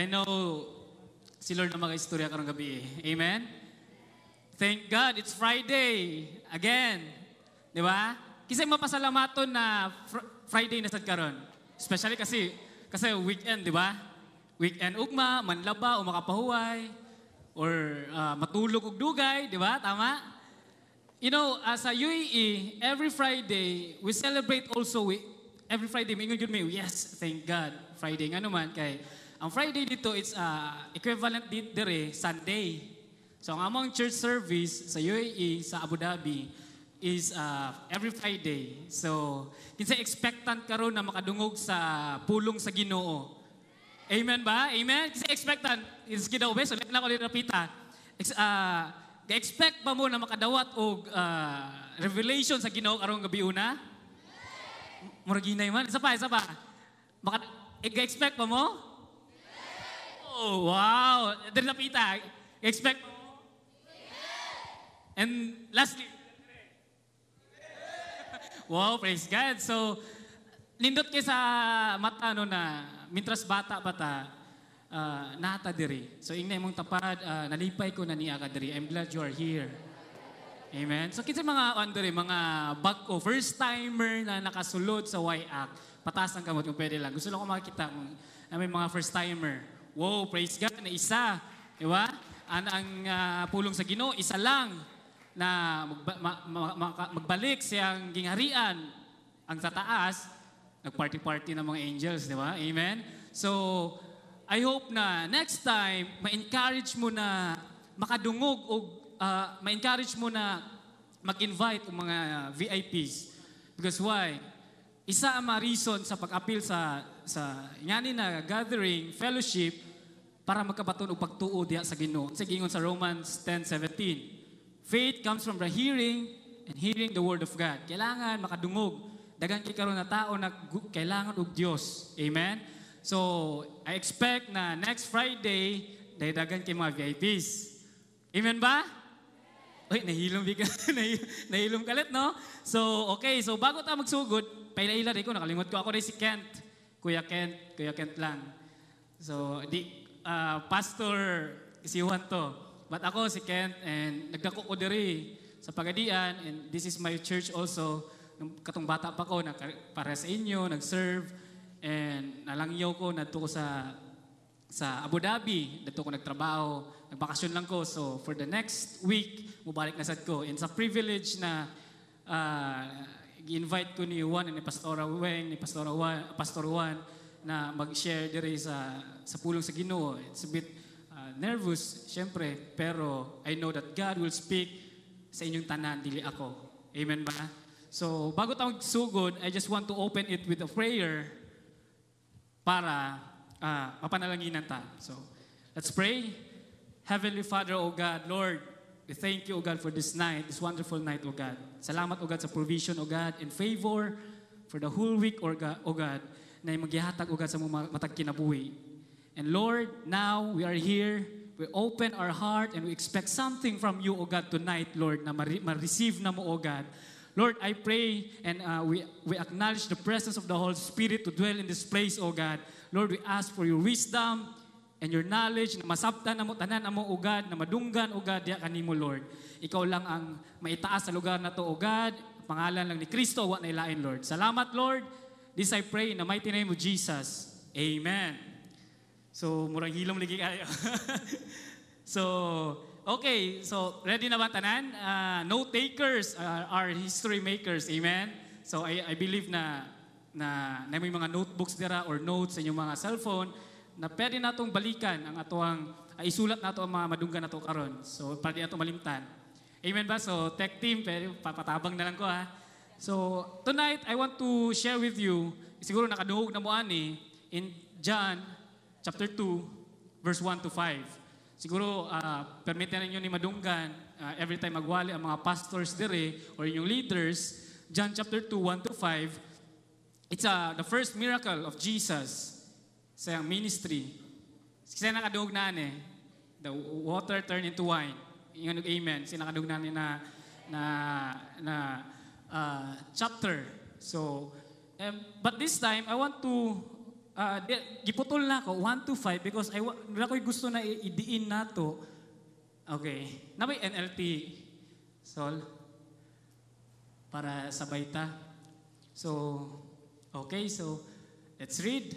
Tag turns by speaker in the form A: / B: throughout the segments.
A: I know si Lord na mga istorya karong gabi. Amen? Thank God, it's Friday again. Di ba? Kinsay mapasalamaton na Friday na sad karon. Especially kasi weekend, di ba? Weekend ugma, manlaba o makapahuway or matulog og dugay, di ba? Tama? As a UAE, every Friday, we celebrate also, every Friday, mingon gyud mi, "Yes, thank God, Friday." Nga naman, kay, ang Friday dito, it's equivalent dire, Sunday. So, ang among church service sa UAE, sa Abu Dhabi, is every Friday. So, kinsa expectant karon na makadungog sa pulong sa Ginoo? Amen ba? Amen? Kinsa expectant? Is daw ba? So, na ko rapita. Ga-expect ba mo na makadawat og revelation sa Ginoo karong gabi una? Murag hinay man. Isa pa, isa pa. Ga-expect ba mo? Oh, wow. Dili napita. Expect mo? And lastly, wow, praise God. So, nindot kay sa mata no na mintras bata pa ta, nata diri. So ingna imong tapad, nalipay ko na niya ka diri. I'm glad you are here. Amen. So kinsa mga ano diri, mga bag-o, first timer na nakasulod sa YAC, pataas ang kamot kung pwede lang. Gusto lang ko makita kung na may mga first timer. Wow, praise God na isa. Di ba? Ang pulong sa Ginoo, isa lang na magbalik siyang gingharian ang sa taas, nagparty-party ng mga angels, di ba? Amen? So, I hope na next time, ma-encourage mo na makadungog o ma-encourage mo na mag-invite og mga VIPs. Because why? Isa ang mga reason sa pag-apil sa ngani na gathering, fellowship, para magkabaton og pagtuo diha sa Ginoo. Sa gingon sa Romans 10:17, faith comes from the hearing and hearing the word of God. Kailangan makadungog. Daghan kay karon na tao na kailangan og Dios. Amen. So, I expect na next Friday dahil daghan kay mga VIPs. Amen ba? Uy, nahilom bigla. Nahilom kalit, no? So, okay. So, bago ta magsugod, paila-ila rin ko, nakalimot ko. Ako rin si Kent. Kuya Kent. Kuya Kent lang. So, di, Pastor si Juan to. But ako si Kent and nagdako ko diri sa Pagadian and this is my church also. Nung katong bata pa ko, para sa inyo, nag-serve and nalangyaw ko, nadto ko sa Abu Dhabi, dito ko nagtrabaho, nagbakasyon lang ko. So for the next week, mubalik na sad ko. And sa privilege na gi-invite ko ni Juan and ni Pastora Weng, ni Pastora Juan, Pastor Juan na mag-share diri sa pulong sa Ginoo. It's a bit nervous, syempre, pero I know that God will speak sa inyong tanan, dili ako. Amen ba? So, bago tayo magsugod, I just want to open it with a prayer para mapanalanginan ta. So, let's pray. Heavenly Father, O God, Lord, we thank you, O God, for this night, this wonderful night, O God. Salamat, O God, sa provision, O God, and favor for the whole week, O God, O God, na maghihatag, O God, sa mga matag kinabuhi. And Lord, now we are here. We open our heart and we expect something from you, O God, tonight, Lord, na ma-receive na mo, O God. Lord, I pray and we acknowledge the presence of the Holy Spirit to dwell in this place, O God. Lord, we ask for your wisdom and your knowledge na masabtan na mo, tanan na mo, O God, na madunggan, O God, diya kanimo, Lord. Ikaw lang ang maitaas sa lugar na to, O God. Pangalan lang ni Kristo, wa na ilain, Lord. Salamat, Lord. This I pray in the mighty name of Jesus. Amen. So, murang hilom lagi kayo. So, okay. So, ready na ba tanan? Note takers are history makers. Amen? So, I believe na may mga notebooks dira or notes sa inyong mga cellphone na pwede natong balikan ang atoang isulat nato ang mga madunggan nato karon. So, para di nato malimtan. Amen ba? So, tech team, pwede, papatabang na lang ko ha. So, tonight, I want to share with you, siguro nakadungog na mo ani, in John chapter 2, verse 1 to 5. Siguro, permit na ninyo ni madunggan, every time magwali ang mga pastors dire or inyong leaders, John chapter 2, 1 to 5, it's the first miracle of Jesus sa iyang ministry. Kasi nakadungog na ani, the water turned into wine. Ingon og amen. Sino nakadungog na ani na chapter. So, but this time, I want to Giputol na ako 1 to 5 because I wala ko'y gusto na idiin nato. Okay. Naa bay NLT, Sol? Para sabay ta. So, okay. So, let's read.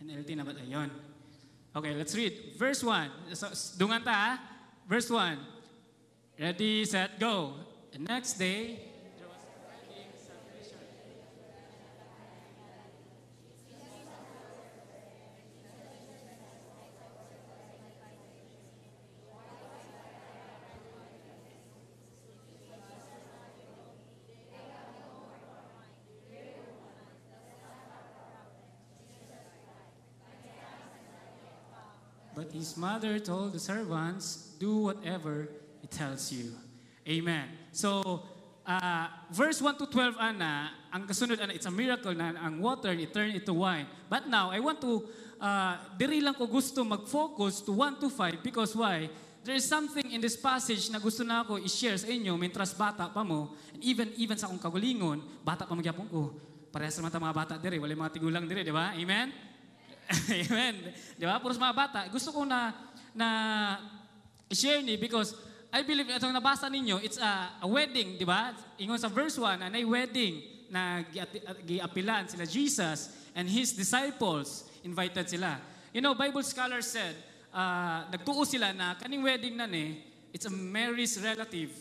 A: NLT na ba yun? Okay, let's read. Verse 1. So, dungan ta, ha? Verse 1. Ready, set, go. The next day, there was a wedding celebration. But his mother told the servants, "Do whatever he tells you." Amen. So, verse 1 to 12, ana, ang kasunod, ana, it's a miracle na ang water, it turned into wine. But now, I want to, diri lang ko gusto mag-focus to 1 to 5 because why? There is something in this passage na gusto na ako i-share sa inyo mentras bata pa mo, and even sa akong kagulingon, bata pa magyapon ko. Parehas naman ta mga bata diri, walay mga tigulang diri, di ba? Amen? Amen. Di ba? Puros mga bata. Gusto ko na i-share ni because I believe itong nabasa ninyo, it's a wedding, di ba? Ingon sa verse 1, anay wedding na giapilan sila Jesus and his disciples, invited sila. Bible scholars said, nagtuo sila na kaning wedding na ni, it's a Mary's relative.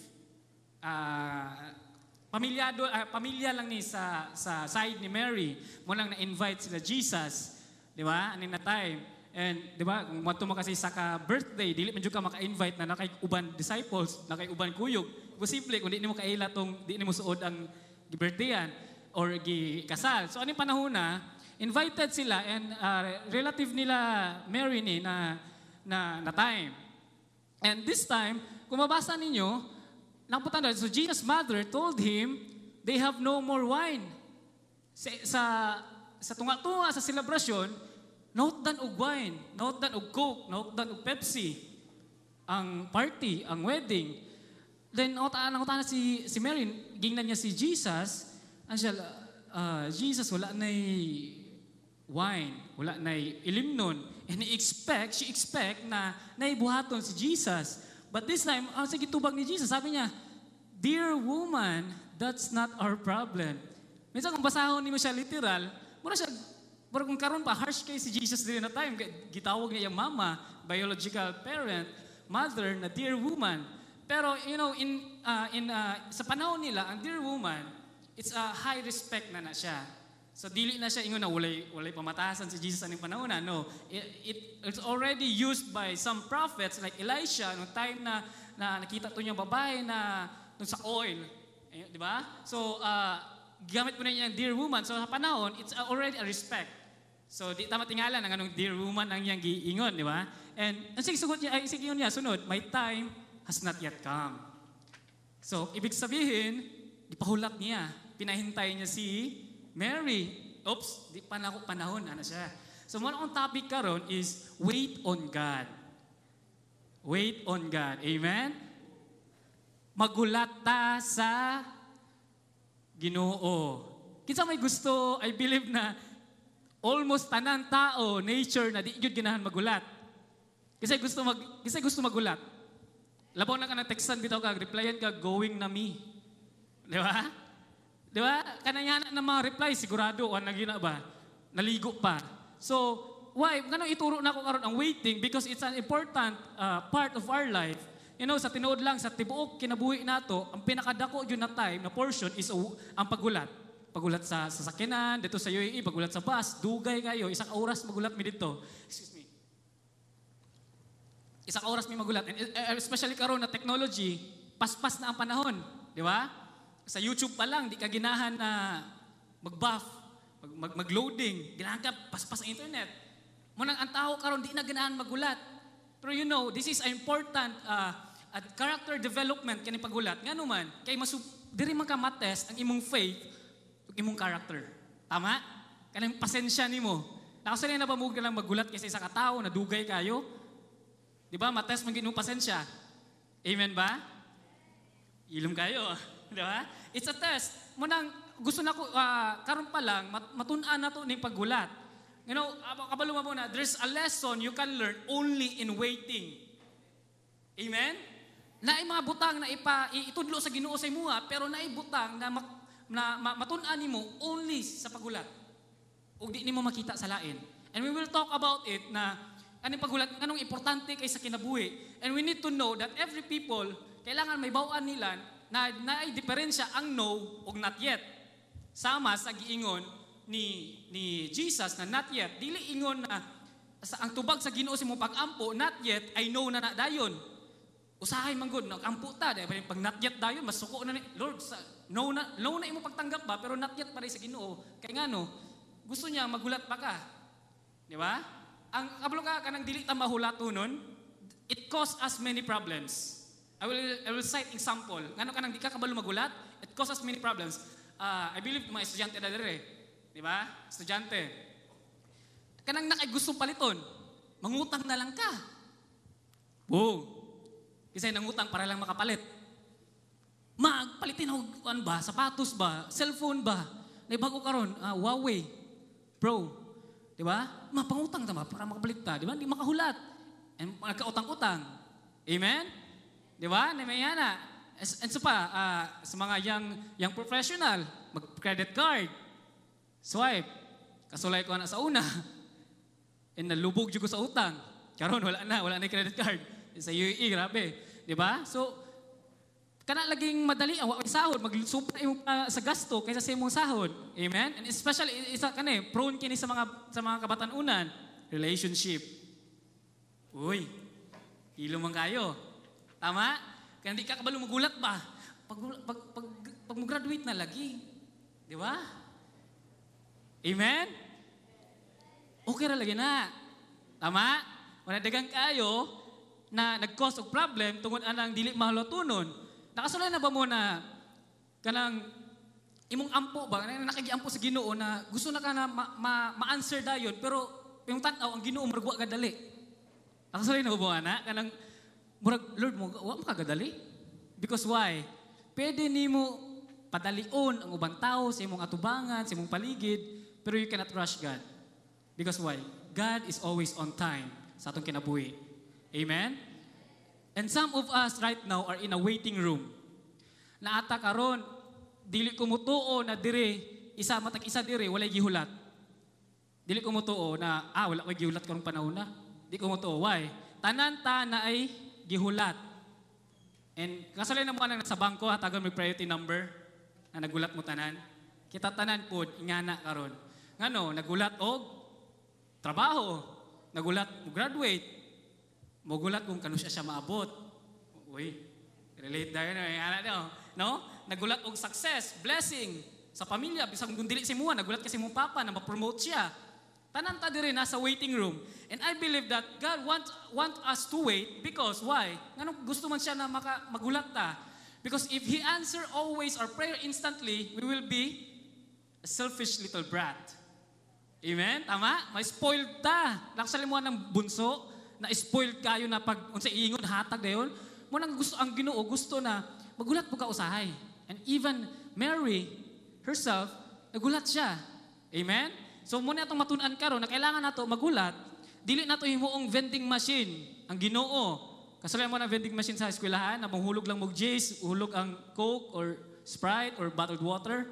A: Pamilyado, pamilya lang ni sa side ni Mary. Mao nang na-invite sila Jesus, di ba? Aning na time. And di ba, kung moadto mo kasi sa ka birthday, dili man jud ka maka-invite na nakay uban disciples, nakay uban kuyog. Posible kung di nimo kaila tong di nimo suod ang gi-birthdayan or gi-kasal. So aning panahon na invited sila and relative nila Mary ni na time. And this time, kung mabasa ninyo, napunta na, so Jesus' mother told him, "They have no more wine." Sa tunga-tunga sa selebrasyon, nahutdan og wine, nahutdan og Coke, nahutdan og Pepsi, ang party, ang wedding. Then, nangutana si Mary, gingnan niya si Jesus, ang siya, "Jesus, wala na'y wine, wala na'y ilimnon." And she expect na naibuhaton si Jesus. But this time, ang sige tubag ni Jesus, sabi niya, "Dear woman, that's not our problem." Minsan kung basahon nimo siya literal, mura siya, pero kung karon pa, harsh kay si Jesus din na time. Kay gitawag niya yung mama, biological parent, mother, na dear woman. Pero, in, in, sa panahon nila, ang dear woman, it's a high respect na na siya. So, dili na siya ingon na walay pamatasan si Jesus aning panahon na. No, it's already used by some prophets like Elisha, no time na nakita to niyang babae na dun sa oil. Eh, di ba? So, gamit po na niya ang dear woman. So, sa panahon, it's already a respect. So, di tama tingalan ang anong dear woman ang iyang giingon, di ba? And ang sige, sugot niya, ay, sige niya, sunod, "My time has not yet come." So, ibig sabihin, gipahulat niya, pinahintay niya si Mary. Oops, di pa na ako panahon, ano siya. So, mao akong topic karon is wait on God. Wait on God. Amen? Magulat ta sa Ginoo. Kinsa may gusto, I believe na almost tanan tao, nature na di gyud ganahan magulat. Kasi gusto magulat. Labaw na ka na textan bitaw ka, replyan ka, "Going na mi." Di ba? Di ba? Kanang na mga reply, sigurado, o nagina ba? Naligo pa. So, why? Nganong ituro na ako karon ang waiting? Because it's an important part of our life. Sa tinuod lang, sa tibuok kinabuhi nato, ang pinakadako yun na time, na portion, is ang pagulat. Pagulat sa sasakyanan, dito sa UAE, pagulat sa bus, dugay kayo, isang oras magulat mi dito. Excuse me. Isang oras mi magulat. And especially karon na technology, paspas na ang panahon. Di ba? Sa YouTube pa lang, di ka ginahan na mag-buff, mag-loading. Ginahan ka, paspas ang internet. Mao nang ang tao karon di na ganahan magulat. Pero this is an important at character development kani pagulat. Ngano man, kay diri man ka matest ang imong faith ug imong character. Tama? Kanang pasensya nimo. Nakasali na ba mo lang magulat kaysa isa ka tawo na dugay kayo? Di ba? Matest man gid pasensya. Amen ba? Ilom kayo. Di ba? It's a test. Mao nang gusto na ko karon pa lang matun-an na to ning paggulat. Kabalo mo na, there's a lesson you can learn only in waiting. Amen? Naay mga butang na itudlo sa Ginoo sa imuha, pero naay butang na matun-an nimo only sa paghulat. Ug di nimo makita sa lain. And we will talk about it na aning paghulat, nganong importante kay sa kinabuhi. And we need to know that every people, kailangan mahibaw-an nila na naay diferensya ang no ug not yet. Sama sa giingon ni Jesus na not yet, dili ingon na sa ang tubag sa Ginoo sa imong pag-ampo, not yet, I know na na dayon. Usahay man gud, nag-ampo ta, dahil pag not yet dayon, masuko na ni Lord sa no na, no na imong pagtanggap ba, pero not yet pa rin sa Ginoo. Kay ngano, gusto niya magulat pa ka. Di ba? Ang kabalo ka kanang dili ta mahulatonon, it cause us many problems. I will cite example. Ngano kanang di ka kabalo magulat, it cause us many problems. I believe mga estudyante na dire. Di ba? Estudyante. Kanang nakay gusto paliton, mangutang na lang ka. Wow. Kasi nangutang para lang makapalit. Magpalitin og ano ba, sapatos ba, cellphone ba? Nay bago karon, Huawei Pro. Di ba? Mapangutang ta ba para makapalit ta, di ba? Di makahulat. And nagkautang-utang. Amen? Di ba? Na may ana. And so pa, sa mga young professional, mag-credit card, swipe. Kasulay ko na sa una. And nalubog jud ko sa utang. Karon wala na yung credit card. Sa UAE, grabe. Di ba? So, kana laging madali ang wa sahod, magsupra imo sa gasto kaysa sa imong sahod. Amen? And especially isa kani, prone kini sa mga kabatan-unan, relationship. Uy, ilo man kayo. Tama? Kaya hindi ka kabalo magulat ba? Pag mo-graduate na lagi. Di ba? Amen? Okay ra lagi na. Tama? Wala dagang kayo na nag-cause og problem tungod anang dili mahulatonon. Nakasulay na ba mo na kanang imong ampo ba, kanang nakagiampo sa Ginoo na gusto na ka na ma-answer dayon, pero yung tan-aw ang Ginoo murag wa gadali? Nakasulay na ba ana? Kanang murag, "Lord, mo wa makagadali." Because why? Pwede nimo padalion ang ubang tao sa imong atubangan, sa imong paligid, pero you cannot rush God. Because why? God is always on time sa atong kinabuhi. Amen? And some of us right now are in a waiting room. Naata karon, dili ko mutuo na dire, isa matag isa dire, walay gihulat. Dili ko mutuo na, wala ko'y gihulat karong panahon na. Di ko mutuo. Why? Tanan ta na ay gihulat. And kasalay na mo nang nasa bangko, hatagan mo priority number, na nagulat mo tanan. Kita tanan pod, ingana karon. Ngano, nagulat og trabaho, nagulat mo graduate, mogulat kung kano siya siya maabot. Uy, relate dayon na, ingana no? No? Nagulat og success, blessing sa pamilya, bisag kung dili si muha, nagulat kasi mong papa na ma-promote siya. Tanan ta diri nasa waiting room. And I believe that God want us to wait because why? Nganong gusto man siya na magulat ta? Because if He answer always our prayer instantly, we will be a selfish little brat. Amen? Tama? May spoiled ta. Laksa mo ng bunso, na spoiled kayo na pag unsa iingon hatag dayon. Mo nang gusto ang Ginoo, gusto na magulat po ka usahay. And even Mary herself, nagulat siya. Amen? So muna atong matun-an karon na kailangan nato magulat, dili nato himuong vending machine ang Ginoo. Kasulay mo na vending machine sa eskwelahan na manghulog lang mo Jays, hulog ang Coke or Sprite or bottled water,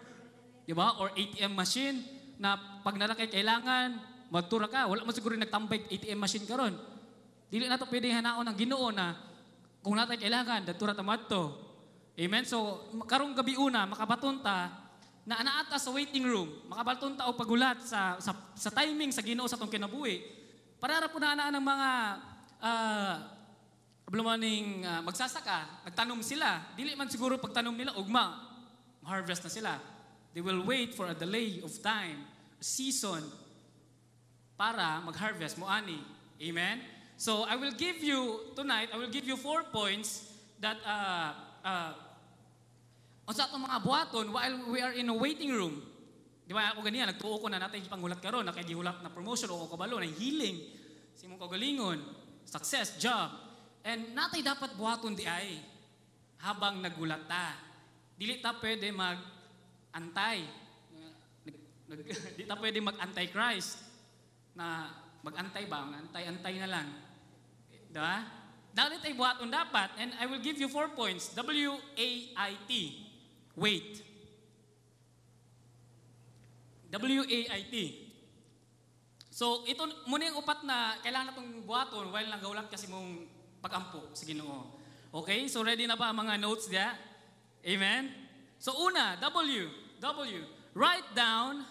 A: di ba? Or ATM machine na pag nalakay kailangan magtura ka, wala mo siguro nagtambay ATM machine karon. Dili nato pwede hanaon ang Ginoo na kung natay kailangan dadto ra ta madto. Amen. So karong gabi una makabaton ta na anaata sa waiting room, makabaton ta og pagulat sa timing sa Ginoo sa atong kinabuhi. Para ra po na anaan ng mga maning magsasaka, nagtanom sila. Dili man siguro pagtanom nila ugma, harvest na sila. They will wait for a delay of time, a season para mag-harvest mo ani. Amen? So I will give you tonight, I will give you four points that unsa atong mga buhaton while we are in a waiting room. Di ba ako ganiya, nagtuo ko na natay panghulat karon, nakagihulat na promotion o kabalo, na healing, sa imong kaugalingon, success, job. And natay dapat buhaton di ay habang nagulat ta. Dili ta pwede mag-antay. Di ta pwede mag-anti-Christ. Na mag-antay ba? Antay-antay na lang. Diba? Dapat ay buhaton dapat. And I will give you 4 points. W-A-I-T. Wait. W-A-I-T. So, ito muna yung upat na kailangan natong buhaton while nagahulat ka sa imong pag-ampo sa Ginoo. Okay? So, ready na ba ang mga notes diya? Amen? So, una, W. W. Write down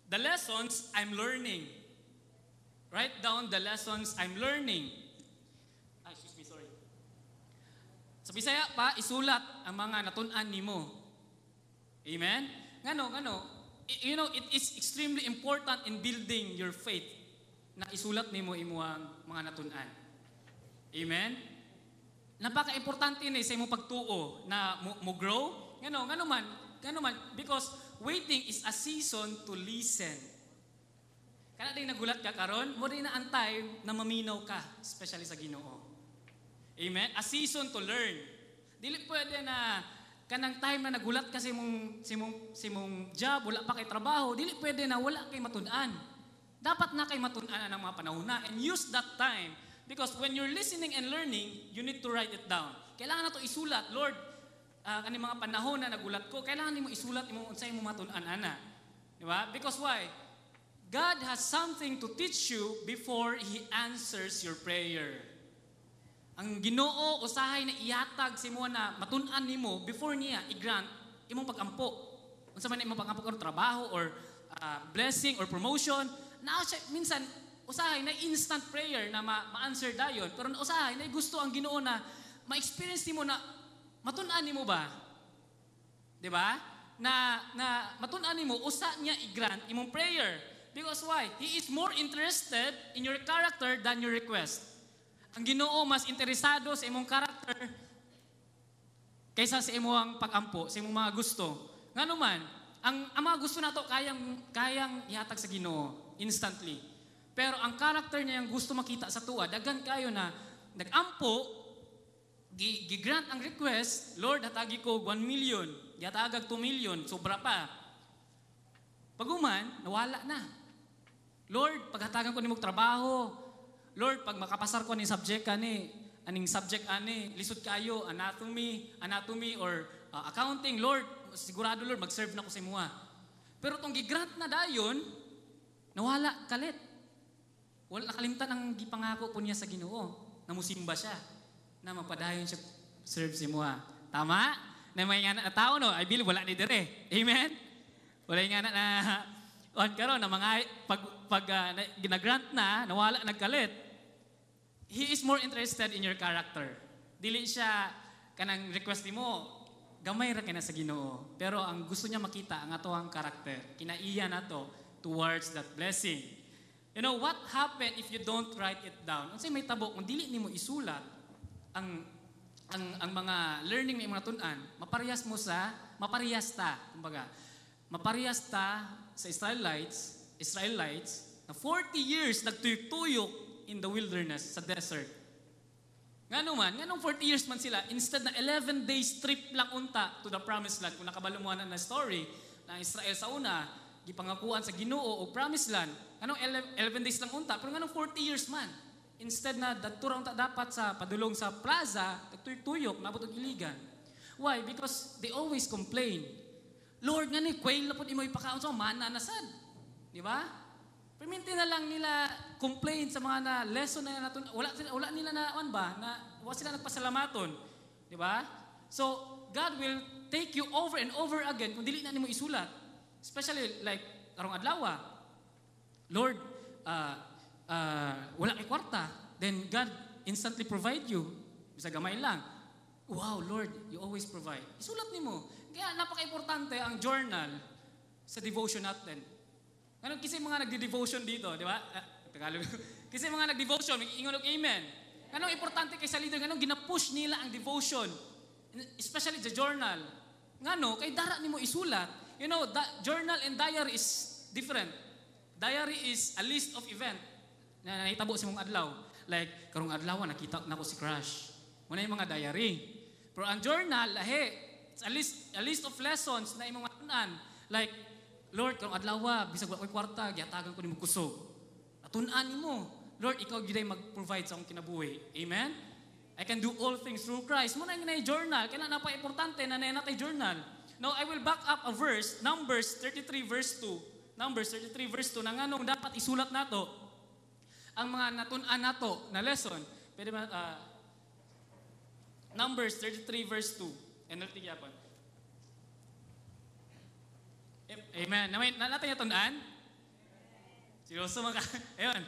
A: the lessons I'm learning. Write down the lessons I'm learning. Ah, excuse me, sorry. Sa Bisaya pa, isulat ang mga natun-an nimo. Amen? Ngano, ngano? It is extremely important in building your faith na isulat nimo imuang mga natun-an. Amen? Napaka-importante ni sa imong pagtuo na mo grow. Ngano, ngano man, because waiting is a season to listen. Kana din naghulat ka karon, mo din na ang time na maminaw ka, especially sa Ginoo. Amen? A season to learn. Dili pwede na kanang time na naghulat ka sa imong job, wala pa kay trabaho, dili pwede na wala kay matun-an. Dapat na kay matun-an ang mga panahon na and use that time because when you're listening and learning, you need to write it down. Kailangan na to isulat. Lord, kani mga panahon na naghulat ko, kailangan nimo isulat imong unsay imong matun-an ana. Di ba? Because why? God has something to teach you before He answers your prayer. Ang Ginoo usahay na ihatag sa imo na matun-an nimo before niya i-grant imong pag-ampo. Unsa man imong pag-ampo karon, trabaho or blessing or promotion, na siya minsan usahay na instant prayer na ma-answer dayon, pero usahay na gusto ang Ginoo na ma-experience nimo na matun-an nimo ba? 'Di ba? Na matun-an nimo usa niya i-grant imong prayer. Because why? He is more interested in your character than your request. Ang Ginoo mas interesado sa imong character kaysa sa imong pag-ampo, sa imong mga gusto. Ngano man, ang mga gusto nato kayang kayang ihatag sa Ginoo instantly. Pero ang character niya ang gusto makita sa tuwa, daghan kayo na nag-ampo, gi-grant ang request, "Lord, hatagi ko 1 million," gihatagag 2 million, sobra pa. Paguman, nawala na. "Lord, paghatagan ko nimo trabaho. Lord, pag makapasar ko ni subject ani, aning subject ani, lisod kayo, anatomy or accounting, Lord, sigurado Lord, mag-serve na ko sa imuha." Pero tong gigrant na dayon, nawala kalit. Wala, nakalimtan ang gipangako po niya sa Ginoo na musimba siya, na mapadayon siya serve sa imuha. Tama? Na may nga na tao, no? I believe wala ni dire. Amen? Wala nga na on karon na mga pag ginagrant na, nawala nagkalit. He is more interested in your character. Dili siya kanang request nimo gamay ra kay na sa Ginoo. Pero ang gusto niya makita ang atoang karakter. Kinaiya nato towards that blessing. You know what happen if you don't write it down? Unsay mahitabo kung dili nimo isulat ang mga learning na imong natun-an, maparehas mo sa maparehas ta, kumbaga. Maparehas ta sa Israelites na 40 years nagtuyok-tuyok in the wilderness, sa desert. Ngano man, nganong 40 years man sila, instead na 11 days trip lang unta to the promised land, kung nakabalo mo na story, na ang Israel sa una, gipangakuan sa Ginoo og promised land, nganong 11 days lang unta, pero nganong 40 years man? Instead na dadto ra unta dapat sa padulong sa plaza, nagtuyok-tuyok, nabot og iligan. Why? Because they always complain. "Lord, nga ni, quail na po imo ipakaon sa mana na sad." Di ba? Perminti na lang nila complain sa mga na lesson na natin, wala nila na on ba na wala sila nagpasalamaton, di ba? So God will take you over and over again kung dili na nimo isulat. Especially like karong adlaw. "Lord, wala kay kwarta." Then God instantly provide you. Bisa gamay lang. "Wow, Lord, you always provide." Isulat nimo. Kaya napaka-importante ang journal sa devotion natin. Ganun kasi mga nagdi-devotion dito, di ba? Ah, Tagalog. Kasi mga nag-devotion, ingon og amen. Ganun importante kay sa leader, ganun gina-push nila ang devotion. Especially the journal. Ngano, kay dara nimo isulat. The journal and diary is different. Diary is a list of event na nahitabo sa imong adlaw. Like, karong adlaw, nakita nako si crush. Muna yung mga diary. Pero ang journal, lahi. It's a list of lessons na imong matunan. Like, "Lord, karong adlaw, bisag wala ko'y kwarta, gihatagan ko nimo kusog." Natun-an nimo, Lord, ikaw gyud mag-provide sa akong kinabuhi. Amen? I can do all things through Christ. Mao na yung journal. Kaya na importante na na journal. Now, I will back up a verse, Numbers 33 verse 2. Numbers 33 verse 2, na nganong dapat isulat nato ang mga natun-an nato na lesson. Pwede ba, Numbers 33 verse 2. NLT gyapon. Amen. Na natin natun-an? Seryoso mga Ayun.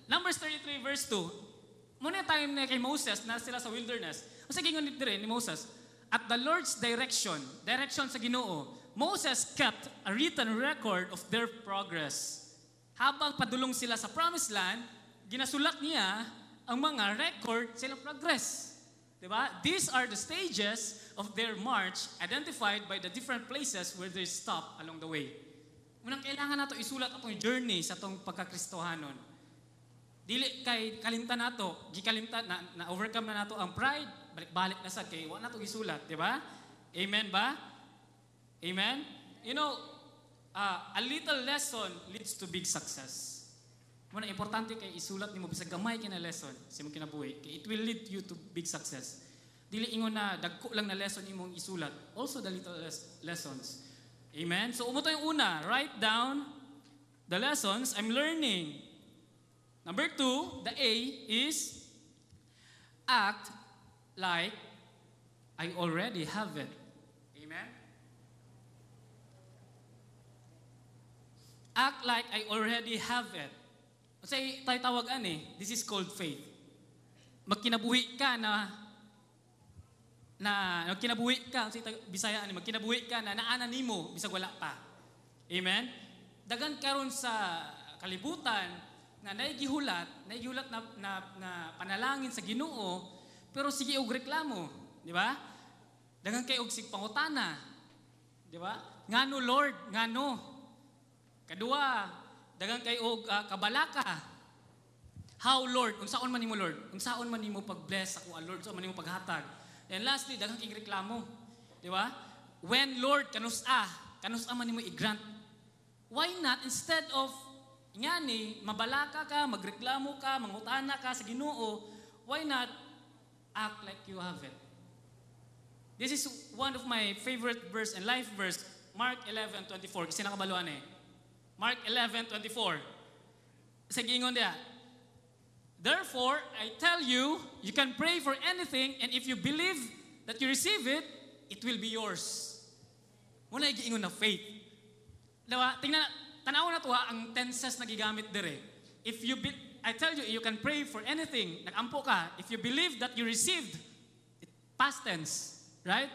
A: Numbers 33 verse 2. Mao na time na kay Moses na sila sa wilderness. Unsa gingon diri ni Moses? At the Lord's direction, direction sa Ginoo, Moses kept a written record of their progress. Habang padulong sila sa promised land, ginasulat niya ang mga record silang progress. Diba? These are the stages of their march identified by the different places where they stop along the way. Unang kailangan nato isulat atong journey sa atong pagkakristohanon. Dili kay kalimtan nato, gikalimtan na, na overcome na nato ang pride, balik-balik na sad kay wa nato gisulat, di ba? Amen ba? Amen? A little lesson leads to big success. Mao na importante kay isulat nimo bisag gamay kay na lesson sa imong kinabuhi kay it will lead you to big success. Dili ingon na dagko lang na lesson imong isulat, also the little lessons. Amen? So mao to yung una, write down the lessons I'm learning. Number two, the A is act like I already have it. Amen? Act like I already have it. Kasi tayo tawag ani, this is called faith. Magkinabuhi ka na na magkinabuhi ka, sa Bisaya ani, magkinabuhi ka na naana nimo bisag wala pa. Amen? Dagan karon sa kalibutan na naigihulat na panalangin sa Ginoo, pero sige og reklamo, di ba? Dagan kay og sig pangutana, di ba? Ngano Lord, ngano? Kadua, dagan kay og kabalaka. How Lord, unsaon man nimo Lord? Unsaon man nimo pag-bless ako, Lord, unsaon man nimo paghatag? And lastly, dagan kay reklamo, di ba? When Lord, kanus-a man nimo i-grant. Why not instead of ngani mabalaka ka, magreklamo ka, mangutana ka sa Ginoo, why not act like you have it? This is one of my favorite verse and life verse, Mark 11:24. Kasi nakabaluan eh. Mark 11:24. Sa giingon diya, "Therefore, I tell you, you can pray for anything, and if you believe that you receive it, it will be yours." Mao na giingon na faith. Diba? Tingnan, tanaw na to ha, ang tenses na gigamit dire. If you be, I tell you, you can pray for anything. Nagampo ka. If you believe that you received, it, past tense, right?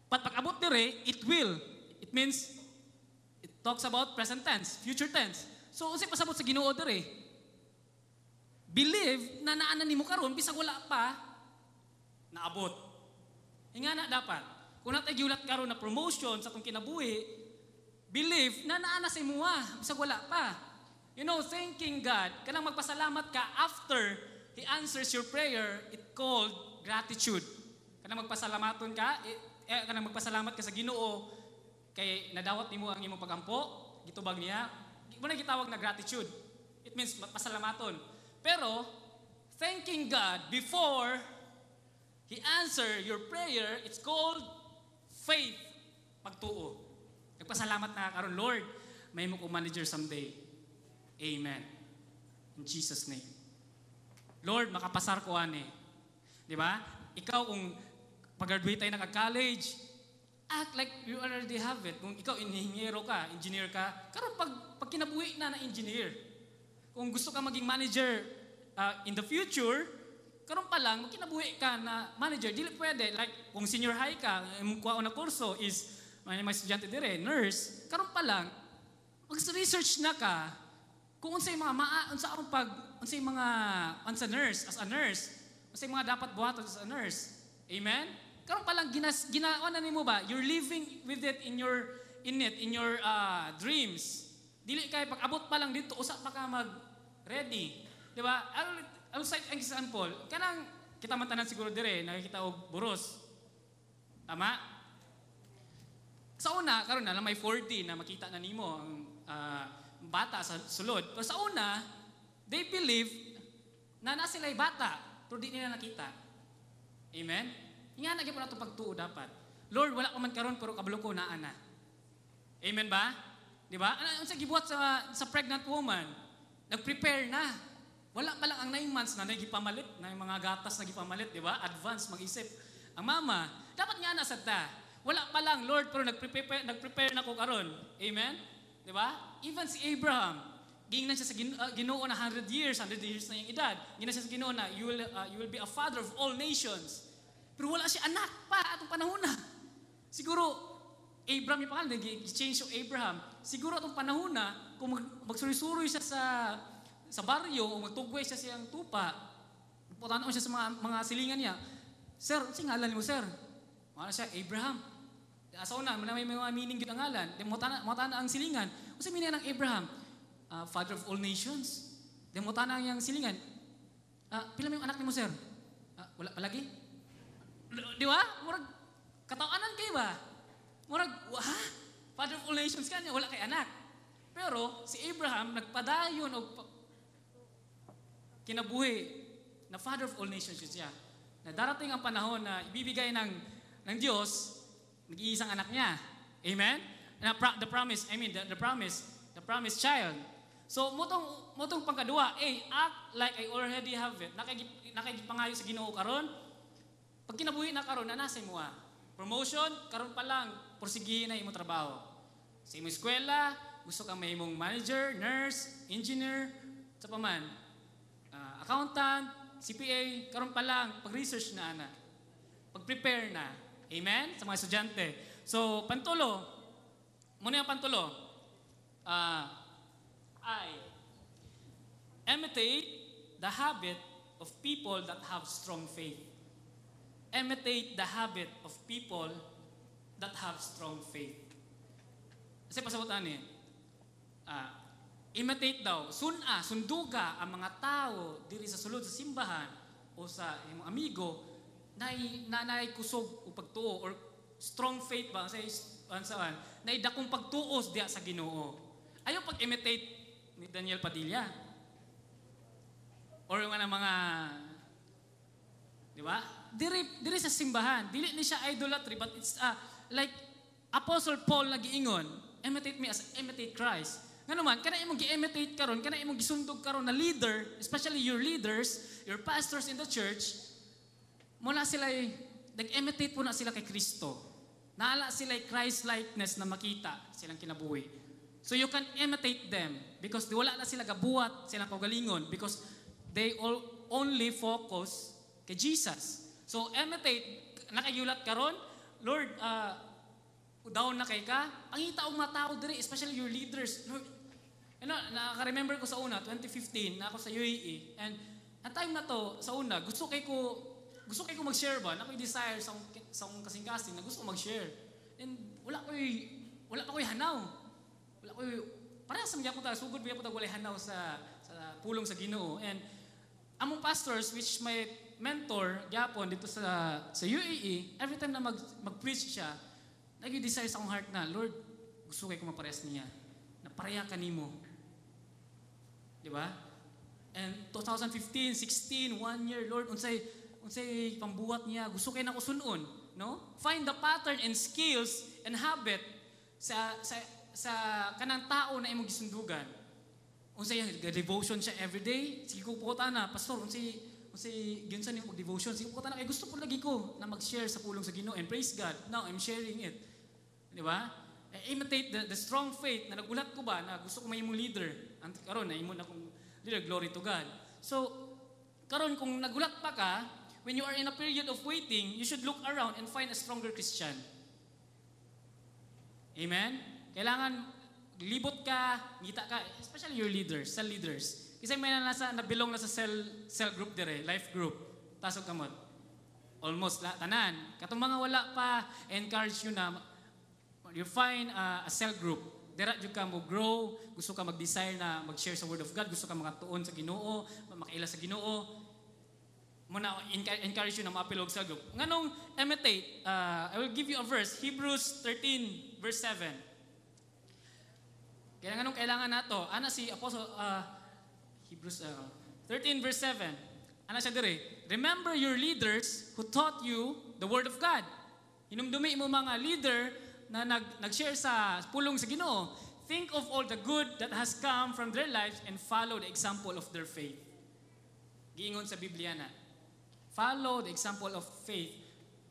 A: But pag abot dire, it will. It means, it talks about present tense, future tense. So, unsay pasabot sa Ginoo dire? Believe na naana nimo karon bisag wala pa, naabot. Ingana dapat. Kung natay gihulat karon na promotion sa atong kinabuhi, believe na naana sa imuha bisag wala pa. Thanking God, kanang magpasalamat ka after He answers your prayer, it called gratitude. Kanang magpasalamaton ka, kanang magpasalamat ka sa Ginoo kay nadawat nimo ang imong pagampo, gitubag niya. Mao na gitawag na gratitude. It means pasalamaton. Pero thanking God before He answer your prayer, it's called faith. Pagtuo. Nagpasalamat na karon, Lord, may mo ko manager someday. Amen. In Jesus' name. Lord, makapasar ko ani. Di ba? Ikaw kung pag-graduate tayo naka-college, act like you already have it. Kung ikaw inhinyero ka, engineer ka, karon pag kinabuhi na na engineer. Kung gusto ka maging manager in the future, karon pa lang kinabuhi ka na manager, dili pwede. Like kung senior high ka, imong kuha na kurso is may mga estudyante dire, nurse, karon pa lang mag-research na ka kung unsay mga unsa ang pag unsay mga unsa nurse as a nurse, unsay mga dapat buhaton as a nurse. Amen? Karon pa lang ginawa na nimo ba? You're living with it in your dreams. Dili kay pag abot pa lang dito usa pa ka mag ready. Di ba? I'll cite an example. Kanang kita man tanan siguro dire nakikita og buros. Tama? Sa una karon na lang may 4D na makita na nimo ang bata sa sulod. Pero sa una, They believe na na sila'y bata, pero di nila nakita. Amen? Nga na gyud nato pagtuo dapat. Lord, wala ko man karon pero kabalo ko naa na. Amen ba? Di ba? Ano unsa gibuhat sa pregnant woman? Nag-prepare na. Wala pa lang ang 9 months na nagipamalit, na yung mga gatas na gipamalit, di ba? Advance mag-isip. Ang mama, dapat nga na sad ta. Wala pa lang, Lord, pero nag-prepare na ko karon. Amen? Di ba? Even si Abraham, giingnan siya sa Ginoo na 100 years, 100 years na yung edad. Giingnan siya sa Ginoo na you will be a father of all nations. Pero wala siya anak pa atong panahon na. Siguro, Abraham yung pangalan, change to Abraham. Siguro atong panahon na, kung magsuroy-suroy siya sa baryo o magtugway siya siyang tupa, putanaon siya sa mga silingan niya, "Sir, unsa ngalan mo, sir?" Wala siya, "Abraham." Asa una, may mga meaning gyud ang ngalan. Di mo ang silingan. "Unsa meaning ng Abraham?" "Father of all nations." Di mo ang iyang silingan. "Pila may anak nimo, sir?" "Wala palagi." Di ba? Murag katawanan kay ba? Murag, ha? Father of all nations kanya, wala kay anak. Pero si Abraham nagpadayon og kinabuhi na father of all nations siya. Na darating ang panahon na ibibigay ng Diyos nag-iisang anak niya. Amen? Na the promise, I mean the promised child. So motong pangkadua, A, act like I already have it. Nakagipangayo sa Ginoo karon. Pag kinabuhi na karon na nasa imo ah. Promotion, karon pa lang, porsigihin na imo trabaho. Sa imong eskwela, gusto kang may imong manager, nurse, engineer, sa paman, accountant, CPA, karon pa lang, pag-research na ana. Pag-prepare na. Amen? Sa mga estudyante. So, pantulo, muna yung pantulo, I imitate the habit of people that have strong faith. Imitate the habit of people that have strong faith. Kasi pasabutan ni, imitate daw, suna, sunduga ang mga tao diri sa sulod sa simbahan o sa imong amigo na kusog o pagtuo or strong faith ba sa saan na dakong pagtuos diya sa Ginoo. Ayaw pag-imitate ni Daniel Padilla. Or yung ano, mga, di ba? Diri sa simbahan, dili ni siya idolatry, but it's like Apostle Paul nagiingon, "Imitate me as I imitate Christ." Nga naman, kana imong gi-imitate karon, kana imong gisundog karon na leader, especially your leaders, your pastors in the church, mula sila nag-imitate po na sila kay Kristo. Naala sila Christ-likeness na makita silang kinabuhi. So you can imitate them because di wala na sila gabuhat silang kaugalingon because they all only focus kay Jesus. So imitate, nakayulat karon, "Lord, down na kay ka, pangita og mga tao diri, especially your leaders. Lord," naka-remember ko sa una, 2015, na ako sa UAE, and ang time na to, sa una, gusto kay ko mag-share ba? Na ako'y desire sa akong kasing-kasing na gusto ko mag-share. And wala pa ko'y hanaw. Wala ko'y, parehas sa mga ta, sugod ba ko walay hanaw sa pulong sa Ginoo. And among pastors, which my mentor, gyapon dito sa UAE, every time na mag-preach siya, nag-desire sa akong heart na, "Lord, gusto kay ko maparehas niya. Na pareha kanimo." Di ba? And 2015, 16, one year, "Lord, unsay pambuhat niya, gusto kay nako sunon," no? Find the pattern and skills and habit sa kanang tao na imong gisundugan. Unsay devotion siya everyday? Sige ko po na, "Pastor, unsay giunsa nimo pag devotion?" Sige po na kay gusto po lagi ko na mag-share sa pulong sa Ginoo, and praise God, now I'm sharing it. Di ba? Eh, imitate the strong faith na nagulat ko ba na gusto ko may imong leader. Ang karon na imo na akong leader, glory to God. So, karon kung nagulat pa ka, when you are in a period of waiting, you should look around and find a stronger Christian. Amen? Kailangan libot ka, ngita ka, especially your leaders, cell leaders. Kasi may na nasa nabilong na sa cell group dire, life group. Tasog kamot. Almost la tanan. Katong mga wala pa, encourage you na you find a cell group. Dira jud ka mo grow, gusto ka mag-desire na mag-share sa word of God, gusto ka makatuon sa Ginoo, makaila sa Ginoo. Mo na encourage you na maapil og cell group. Nganong imitate, I will give you a verse, Hebrews 13 verse 7. Kaya nganong kailangan nato? Ana si Apostle Hebrews 13 verse 7. Ana siya dire? "Remember your leaders who taught you the word of God." Hinumdumi mo mga leader na nag-share sa pulong sa Ginoo. "Think of all the good that has come from their lives and follow the example of their faith." Giingon sa Biblia na. Follow the example of faith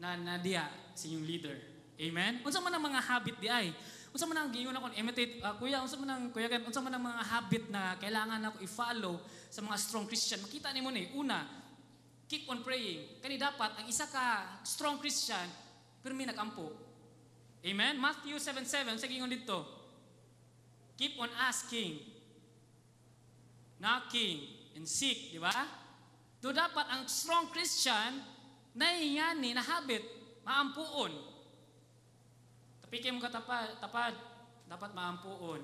A: na nadiya sa inyong leader. Amen? Unsa man ang mga habit di ay? Unsa man ang giingon ako imitate, kuya, unsa man ang kuya Ken, unsa man ang mga habit na kailangan ako i-follow sa mga strong Christian? Makita nimo ni, una, keep on praying. Kani dapat ang isa ka strong Christian pirmi nagampo. Amen? Matthew 7:7 sa giingon dito. Keep on asking, knocking, and seek, di ba? Do dapat ang strong Christian naingani na habit, maampuon. Tapiki mo katapad, tapad, dapat maampuon.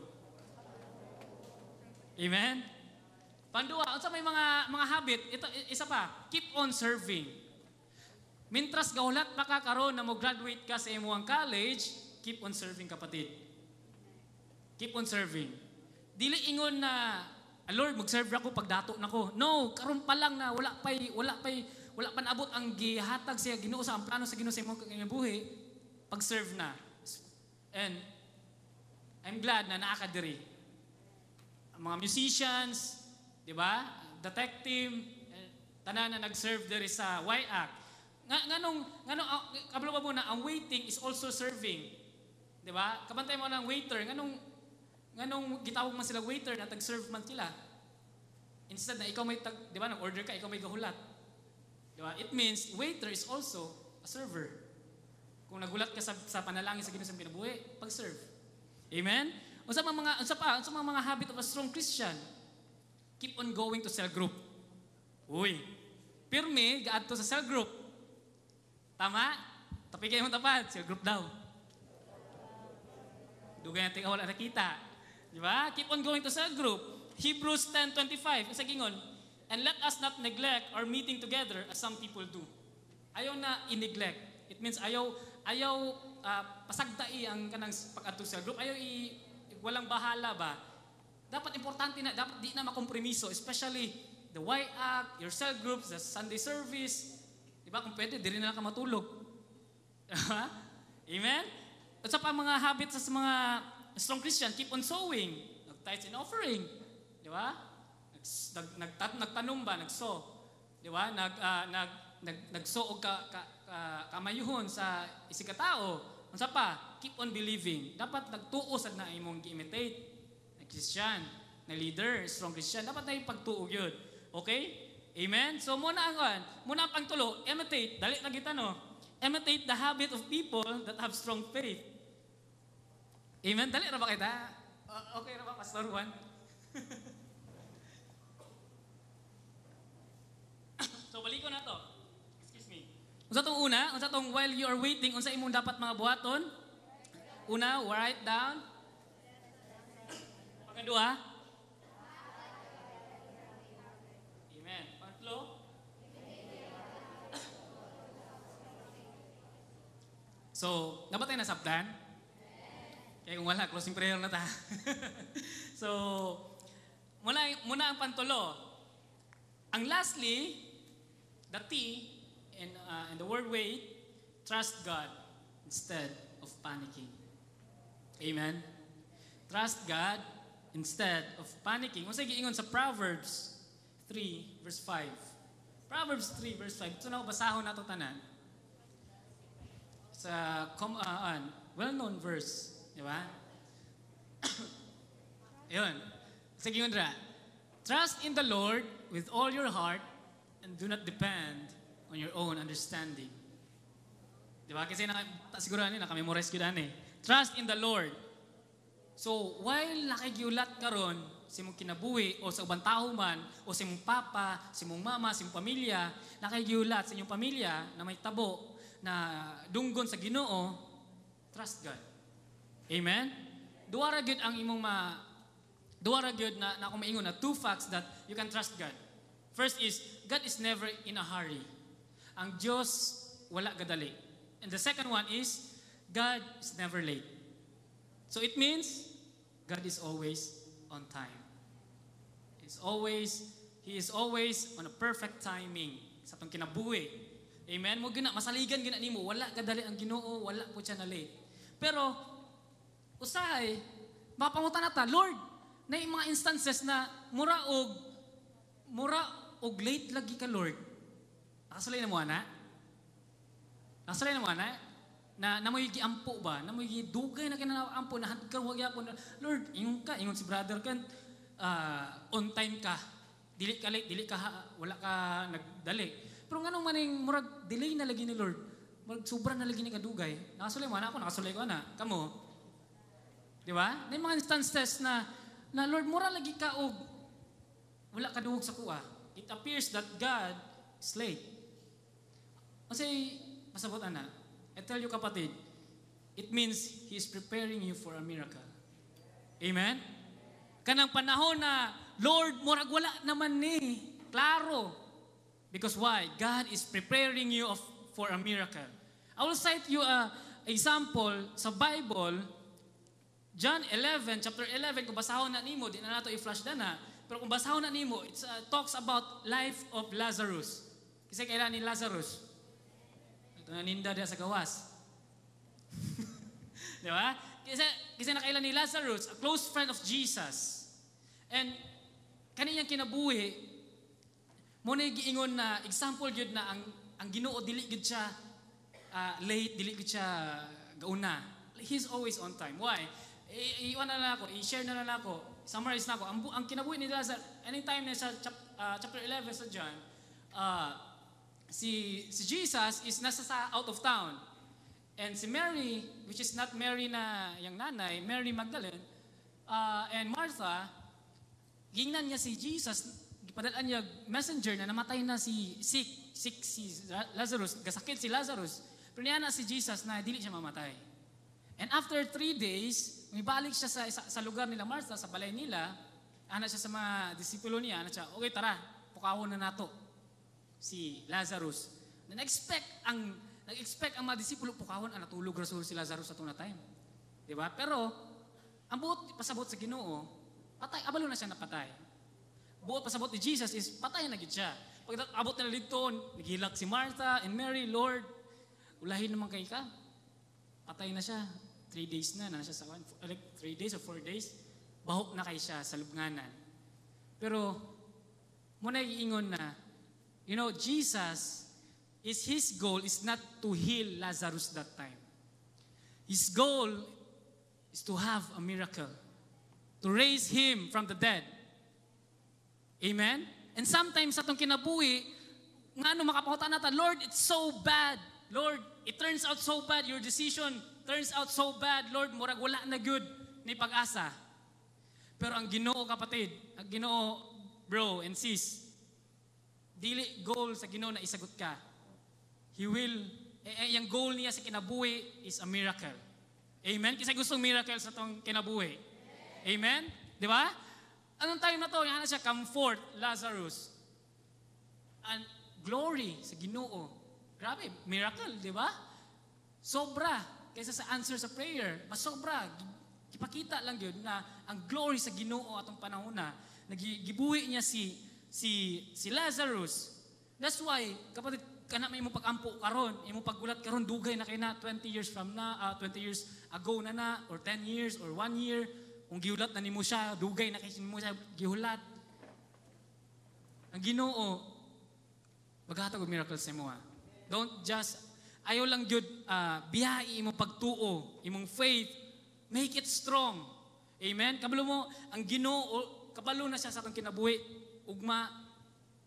A: Amen? Pandua, unsa may mga habit, ito isa pa, keep on serving. Mintras gahulat pa ka karon na mo graduate ka sa imong college, keep on serving, kapatid. Keep on serving. Dili ingon na, "Ah, Lord, mag-serve ako pagdato nako." No, karon pa lang na wala pa naabot ang gihatag sa Ginoo sa ang plano sa Ginoo sa imong kinabuhi, pag-serve na. And I'm glad na naa ka diri. Ang mga musicians, di ba? Detective, eh, tanan na nag-serve diri sa YAC. Nganong kabalo ba mo na ang waiting is also serving? Di ba? Kabantay mo ng waiter, nganong gitawag man sila waiter na tag-serve man sila? Instead na ikaw may tag, di ba, nag-order ka, ikaw may gahulat. Di ba? It means waiter is also a server. Kung nagulat ka sa panalangin sa Ginoo sa kinabuhi, pag-serve. Amen? Unsa pa, unsa mga habit of a strong Christian? Keep on going to cell group. Uy. Pirmi gaadto sa cell group. Tama? Tapi kayo mong tapad, cell group daw. Dugay natin wala nakita. Di ba? Keep on going to cell group. Hebrews 10:25, sa gingon, "And let us not neglect our meeting together as some people do." Ayaw na i-neglect. It means ayaw pasagdai ang kanang pag-adto sa group. Ayaw i walang bahala ba. Dapat importante na, dapat di na makompromiso, especially the YAC, your cell groups, the Sunday service. Di ba? Kung pwede, diri na lang ka matulog. Amen? At sa pa mga habits sa mga strong Christian, keep on sowing. Nag-tithes and offering. Di ba? Nagtanom ba? Nag-sow. Di ba? Nag-sow og kamayuhon sa isig ka tao. Unsa pa? Keep on believing. Dapat nagtuo sad na imong gi-imitate na Christian, na leader, strong Christian. Dapat na pagtuo gyud. Okay? Amen? So muna ang pangtulo, imitate, dali na kita, no? Imitate the habit of people that have strong faith. Amen? Dali ra ba kita? Okay ra ba, Pastor Juan? So balik ko na to. Excuse me. Unsa tong una? Unsa tong while you are waiting, unsa imong dapat mga buhaton? Una, write down. Pangduha? Amen. Pangatlo? So, dapat tayo nasabtan? Kaya kung wala, closing prayer na ta. So, muna ang pantulo. Ang lastly, the T in the word wait, trust God instead of panicking. Amen? Trust God instead of panicking. Unsa giingon sa Proverbs 3 verse 5? Proverbs 3 verse 5. Ito na basahon nato tanan. Sa well-known verse, di ba? Ayun. Sige yun ra. "Trust in the Lord with all your heart and do not depend on your own understanding." Di ba? Kasi siguro ani naka-memorize gyud ani. Trust in the Lord. So, while nakigiulat karon sa imong kinabuhi o sa ubang tao man o sa imong papa, sa imong mama, sa imong pamilya, nakigiulat sa inyong pamilya na may tabo na dunggon sa Ginoo, trust God. Amen? Duha ra gyud ang imong ma duha ra gyud na akong maingon na two facts that you can trust God. First is, God is never in a hurry. Ang Diyos wala gadali. And the second one is, God is never late. So it means, God is always on time. He is always on a perfect timing sa atong kinabuhi. Amen? Mo gina, masaligan gina nimo, wala kadali ang Ginoo, wala po siya na late. Pero, usahay, mapangutan na ta, "Lord," na yung mga instances na mura og late lagi ka, Lord. Nakasulay na mo, ana? Nakasulay na mo, ana? Na namoy giampo ba? Namoy gidugay na kinampo na ka wag yapon. "Lord, ingon ka," ingon si brother kan, "on time ka. Dili ka late, dili ka wala ka nagdali." Pero nganong maning murag delay na lagi ni Lord? Murag sobra na lagi ni kadugay. Nakasulay mo ana ako, nakasulay ko ana. Kamo? Di ba? May mga instances na "Lord, mura lagi ka og wala ka duhog sa kuha." It appears that God is late. Kasi, pasabot ana, I tell you, kapatid, it means He is preparing you for a miracle. Amen? Kanang panahon na, "Lord, murag wala naman ni. Klaro." Because why? God is preparing you for a miracle. I will cite you a example sa Bible, John 11, chapter 11, kung basahon na nimo, di na nato i-flash na. Pero kung basahon na nimo, it talks about life of Lazarus. Kasi kailan ni Lazarus? Ito na ninda diya sa gawas. Di ba? Kasi nakailan ni Lazarus, a close friend of Jesus. And kaniyang kinabuhi, mo na giingon na example gyud na ang Ginoo dili gyud siya late, dili gyud siya gauna. He's always on time. Why? Iwan na lang ako, i-share na lang ako, summarize na ako. Ang kinabuhi ni Lazarus, anytime na sa chapter 11 sa John, si Jesus is nasa sa out of town. And si Mary, which is not Mary na yung nanay, Mary Magdalene, and Martha, gingnan niya si Jesus, gipadalan niya messenger na namatay na si sick si Lazarus, gasakit si Lazarus. Pero niya na si Jesus na dili siya mamatay. And after 3 days, balik siya sa lugar nila Martha, sa balay nila, ana siya sa mga disipulo niya, ana siya, "Okay, tara, pukawon na nato si Lazarus." Na nag-expect ang mga disipulo, pukawon, ang natulog rasul si Lazarus sa tuna time. Di ba? Pero, ang buot pasabot sa Ginoo, patay, abalo na siya napatay. Buot pasabot ni Jesus is patay na gid siya. Pag abot na dito, naghilak si Martha and Mary, "Lord, ulahin naman kay ka. Patay na siya. 3 days na, na siya sa, like 3 days or 4 days, bahok na kay siya sa lubnganan." Pero, muna iingon na, Jesus, is his goal is not to heal Lazarus that time. His goal is to have a miracle, to raise him from the dead. Amen? And sometimes sa atong kinabuhi, nga ano makapangutan natin, "Lord, it's so bad. Lord, it turns out so bad. Your decision turns out so bad. Lord, murag wala na good ni pag-asa." Pero ang Ginoo, kapatid, ang Ginoo, bro and sis, dili goal sa Ginoo na isagot ka. He will, yung goal niya sa kinabuhi is a miracle. Amen? Kasi gustong miracle sa tong kinabuhi. Amen? Di ba? Anong time na to? Yan na siya, "Come forth, Lazarus." And glory sa Ginoo. Grabe, miracle, di ba? Sobra. Kaysa sa answer sa prayer, mas sobra. Ipakita lang yun na ang glory sa Ginoo atong panahon na nagibuhi niya si Lazarus. That's why, kapatid, kana may imong pag-ampo karon, imong paggulat karon dugay na kay na 20 years from na, 20 years ago na na or 10 years or 1 year, kung gihulat na nimo siya, dugay na kay nimo siya gihulat. Ang Ginoo maghatag og miracle sa imo. Don't just ayaw lang gyud biyahe imong pagtuo, imong faith, make it strong. Amen. Kabalo mo ang Ginoo, kabalo na siya sa atong kinabuhi. Ugma,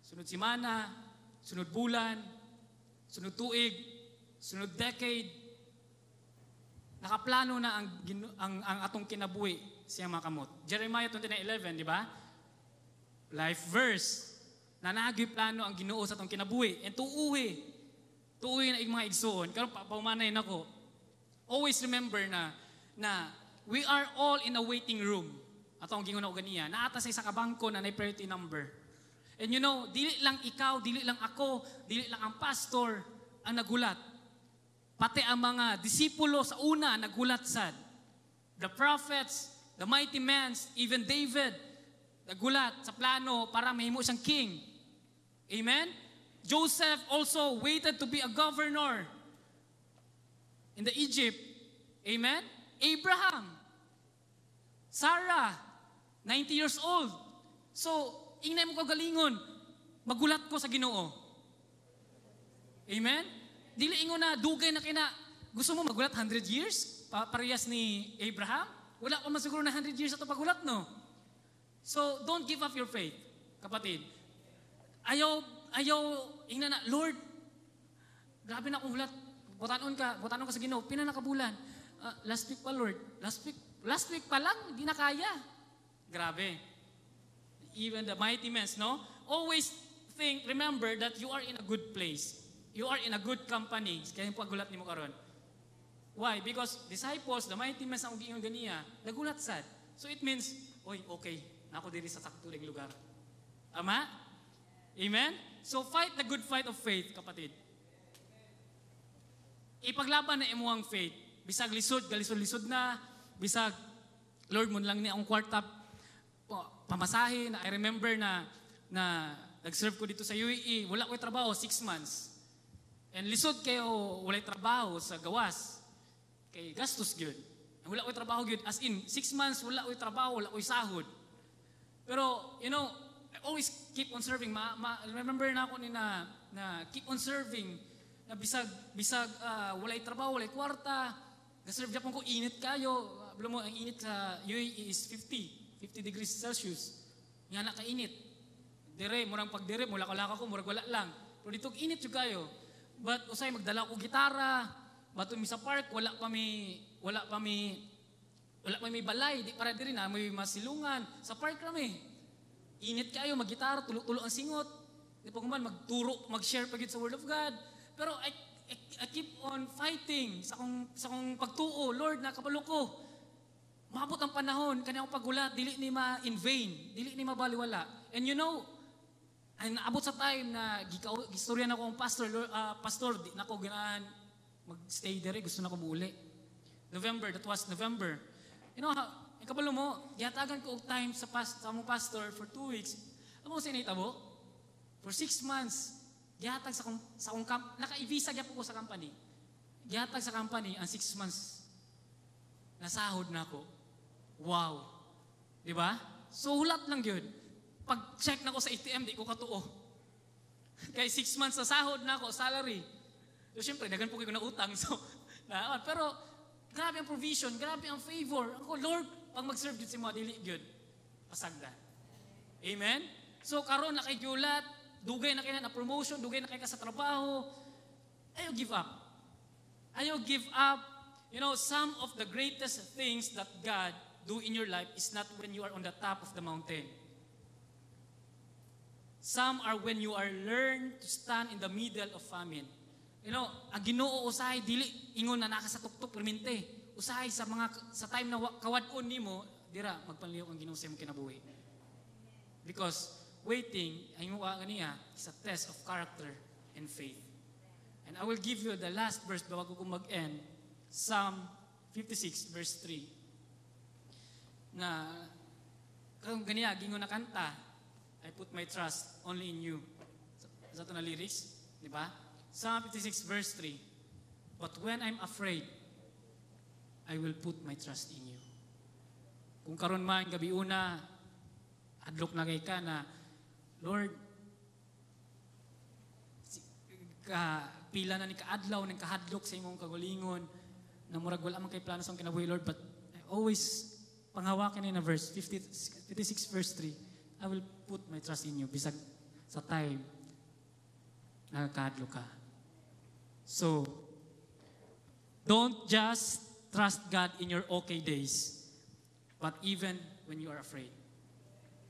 A: sunod simana, sunod bulan, sunod tuig, sunod decade. Nakaplano na ang atong kinabuhi siya mga kamot. Jeremiah 29:11, di ba? Life verse. Na naagay plano ang Ginoo sa atong kinabuhi. And tuuhi. Tuuhi na mga igsuon. Karon paumanay nako. Always remember na we are all in a waiting room. Ato ang gingon og ganiya. Naata sa isa ka bangko na nay priority number. And dili lang ikaw, dili lang ako, dili lang ang pastor ang nagulat. Pati ang mga disipulo sa una nagulat sad. The prophets, the mighty men, even David, the Nagulat sa plano para mahimo siyang king. Amen? Joseph also waited to be a governor in the Egypt. Amen? Abraham, Sarah, 90 years old. So, ingna mo kagalingon, magulat ko sa Ginoo. Amen? Dili ingon na dugay na kina, gusto mo magulat 100 years? Parehas ni Abraham? Wala pa man siguro na 100 years ato pagulat, no? So, don't give up your faith, kapatid. Ayaw, ayaw, ingna na, "Lord, grabe na akong hulat." Butanon ka sa Ginoo. "Pila na ka bulan?" "Last week pa, Lord." Last week pa lang, di na kaya. Grabe. Even the mighty men, no? Always think, remember that you are in a good place. You are in a good company. Kaya yung paggulat nimo karon. Why? Because disciples, the mighty men sa giingon ganiya, nagulat sad. So it means, oy, okay, nako diri sa saktuling lugar. Tama? Amen? So fight the good fight of faith, kapatid. Ipaglaban na imuang faith. Bisag lisod, galisod-lisod na, bisag, "Lord, mao lang ni akong kwarta, pamasahe," na I remember na nag-serve ko dito sa UAE, wala ko'y trabaho, 6 months. And lisod kayo, walay trabaho sa gawas. Kay gastos gyud. Wala ko'y trabaho gyud. As in, 6 months, wala ko'y trabaho, wala ko'y sahod. Pero, I always keep on serving. Remember na ako ni na keep on serving. Na bisag walay trabaho, walay kwarta. Ga-serve japon ko, init kayo. Alam mo, ang init sa UAE is 50 degrees Celsius. Nga na kainit. Dire, murang pag dire, mula ko ko, murag wala lang. Pero dito, init jud kayo. But usay magdala ko gitara, bato mi sa park, wala pa mi balay, di para diri na may masilungan. Sa park kami. Init kayo, maggitara, tulo-tulo ang singot. Di pa man magturo, mag-share pa gyud sa Word of God. Pero I keep on fighting sa akong pagtuo, "Lord, nakabalo ko. Maabot ang panahon, kani akong paghulat, dili ni ma in vain, dili ni mabaliwala." And ay naabot sa time na gistorya na ko ang pastor, "Lord, pastor, di na ko ganahan mag-stay dire, gusto na ko muuli." November, that was November. Kabalo mo, gihatagan ko og time sa among pastor for 2 weeks. Ano mo sa initabo? For 6 months, gihatag sa akong naka-visa gyapon ko sa company. Gihatag sa company ang 6 months. Nasahod na ako. Wow. Di ba? So hulat lang yun. Pag check na ko sa ATM, di ko katuo. Kay 6 months sa sahod na ako, salary. So syempre, daghan po kayo na utang. So, na, pero grabe ang provision, grabe ang favor. Ako, "Lord, pag mag-serve gyud si mga dili gyud, pasagda." Amen? So karon na kay gulat, dugay na kay na promotion, dugay na kay ka sa trabaho, ayaw give up. Ayaw give up. Some of the greatest things that God do in your life is not when you are on the top of the mountain. Some are when you are learn to stand in the middle of famine. Ang Ginoo usahay dili ingon na naka sa tuktok permente. Usahay sa mga sa time na kawad-on nimo, dira magpanlihok ang Ginoo sa imong kinabuhi. Because waiting, ay mo ka ganiya, is a test of character and faith. And I will give you the last verse bago ko mag-end, Psalm 56 verse 3. Na kung ganiya gingon na kanta, "I put my trust only in you." Sa ito na lyrics, di ba? Psalm 56 verse 3. "But when I'm afraid, I will put my trust in you." Kung karon man gabi una, hadlok na kay ka na, "Lord, ka, pila na ni kaadlaw ng kahadlok sa imong kagalingon, na murag wala man kay plano sa kinabuhi, Lord," but I always panghawakan ni na verse 50, 56 verse 3, "I will put my trust in you," bisag sa time nakakahadlok ka. So, don't just trust God in your okay days, but even when you are afraid.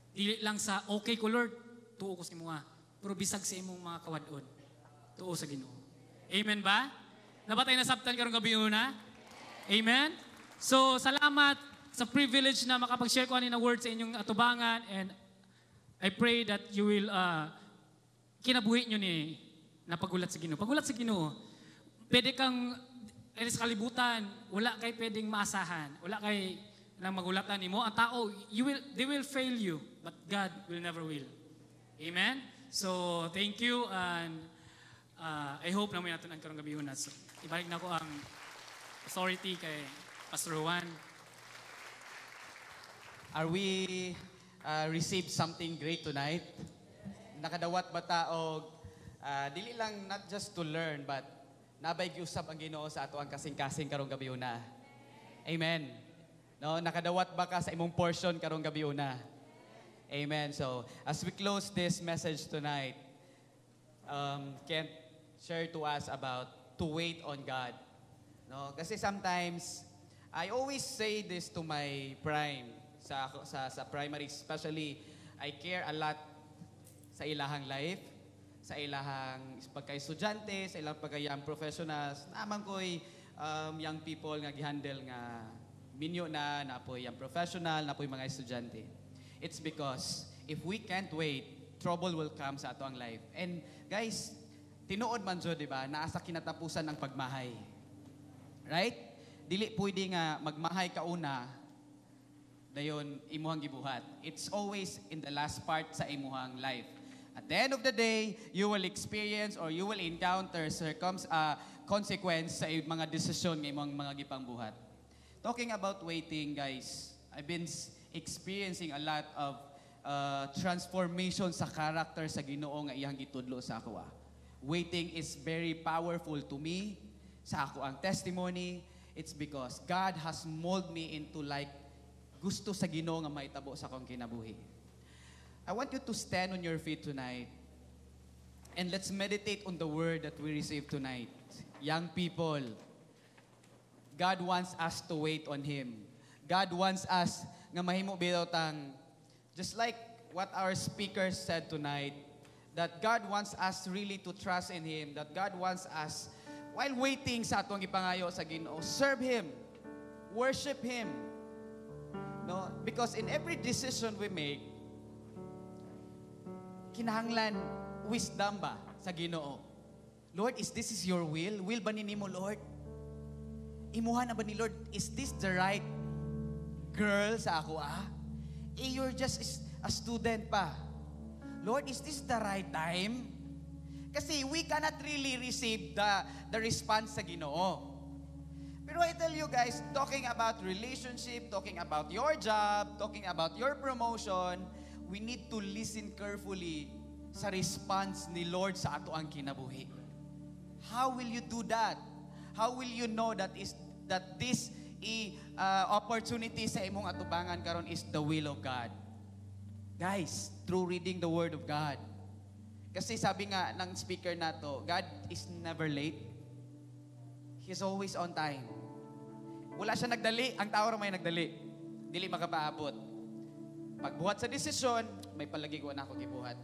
A: Dili lang sa okay ko, "Lord, tuo ko sa imo nga." Pero bisag sa imong mga kawadon, tuo sa Ginoo. Amen ba? Nabatay na sabtan karong gabi una? Amen? So, salamat sa privilege na makapag-share ko ani na word sa inyong atubangan and I pray that you will kinabuhi nyo ni na pagulat sa Ginoo. Pagulat sa Ginoo, pwede kang eh, sa kalibutan, wala kay pwedeng maasahan. Wala kay Nang magulatan nimo ang tao, you will they will fail you, but God will never will. Amen. So thank you and I hope na may natin ang karong gabi na. So ibalik na ko ang authority kay Pastor Juan.
B: Are we received something great tonight? Nakadawat ba ta og dili lang not just to learn, but nabay giusab ang Ginoo sa ato ang kasing-kasing karong gabi una? Amen. No, nakadawat ba ka sa imong portion karong gabi una? Amen. So, as we close this message tonight, Kent share to us about to wait on God. No, kasi sometimes I always say this to my prime sa primary, especially. I care a lot sa ilahang life, sa ilahang pagka-estudyante, sa ilang pagka-young professionals. Naman ko'y young people nga gihandle nga minyo na, napoy young professional, napoy mga estudyante. It's because if we can't wait, trouble will come sa ato ang life. And guys, tinuod man jud, di ba? Naa sa kinatapusan ng pagmahay. Right? Dili pwede nga magmahay ka una, dayon imuhang gibuhat. It's always in the last part sa imuhang life. At the end of the day, you will experience or you will encounter consequence sa mga desisyon nga imong mga gipangbuhat. Talking about waiting, guys, I've been experiencing a lot of transformation sa character sa Ginoo nga iyang gitudlo sa ako. Waiting is very powerful to me. Sa ako ang testimony, it's because God has molded me into like gusto sa Ginoo nga maitabo sa akong kinabuhi. I want you to stand on your feet tonight and let's meditate on the word that we received tonight. Young people, God wants us to wait on Him. God wants us nga mahimo bitaw tang just like what our speakers said tonight, that God wants us really to trust in Him, that God wants us, while waiting sa atong ipangayo sa Ginoo, serve Him, worship Him. No? Because in every decision we make, kinahanglan wisdom ba sa Ginoo? Lord, is this is your will? Will ba ni nimo, Lord? Imuha na ba ni Lord? Is this the right girl sa ako ah? Eh, you're just a student pa. Lord, is this the right time? Kasi we cannot really receive the response sa Ginoo. Pero I tell you guys, talking about relationship, talking about your job, talking about your promotion, we need to listen carefully sa response ni Lord sa ato ang kinabuhi. How will you do that? How will you know that this opportunity sa imong atubangan karon is the will of God? Guys, through reading the Word of God. Kasi sabi nga ng speaker nato, God is never late. He's always on time. Wala siya nagdali, ang tao ra may nagdali. Dili makapaabot. Pagbuhat sa desisyon, may palagi wa na ako gibuhat.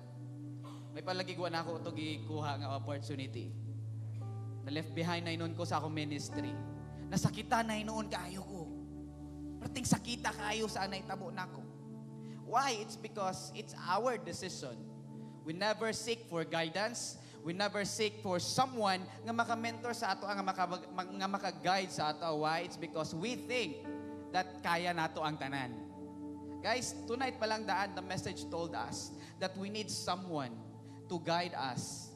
B: May palagi wa na ako ito gikuha nga opportunity. Na left behind na hinuon ko sa akong ministry. Nasakita na hinuon kaayo ko. Perting sakita kaayo sa anay tabo nako. Why? It's because it's our decision. We never seek for guidance. We never seek for someone nga maka-mentor sa ato, nga maka-guide sa ato. Why? It's because we think that kaya nato ang tanan. Guys, tonight pa lang daan, the message told us that we need someone to guide us.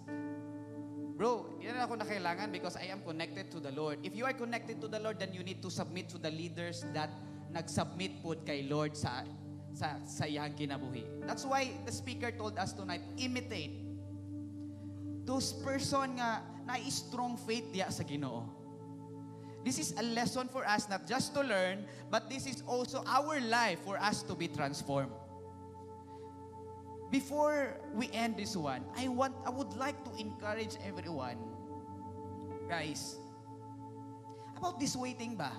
B: Bro, yan na ako na kailangan because I am connected to the Lord. If you are connected to the Lord, then you need to submit to the leaders that nag-submit po kay Lord sa iyang kinabuhi. That's why the speaker told us tonight, imitate those person nga na strong faith diya sa Ginoo. This is a lesson for us not just to learn, but this is also our life for us to be transformed. Before we end this one, I would like to encourage everyone, guys, about this waiting ba?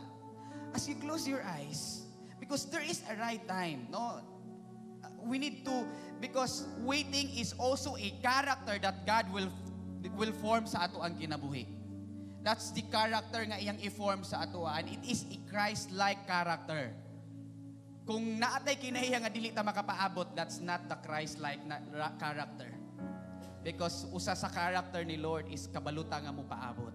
B: As you close your eyes, because there is a right time, no? We need to, because waiting is also a character that God will form sa ato ang kinabuhi. That's the character nga iyang i-form sa ato, and it is a Christ-like character. Kung naatay kinahiya nga dili ta makapaabot, that's not the Christ-like na character. Because usa sa character ni Lord is kabaluta nga mo paabot.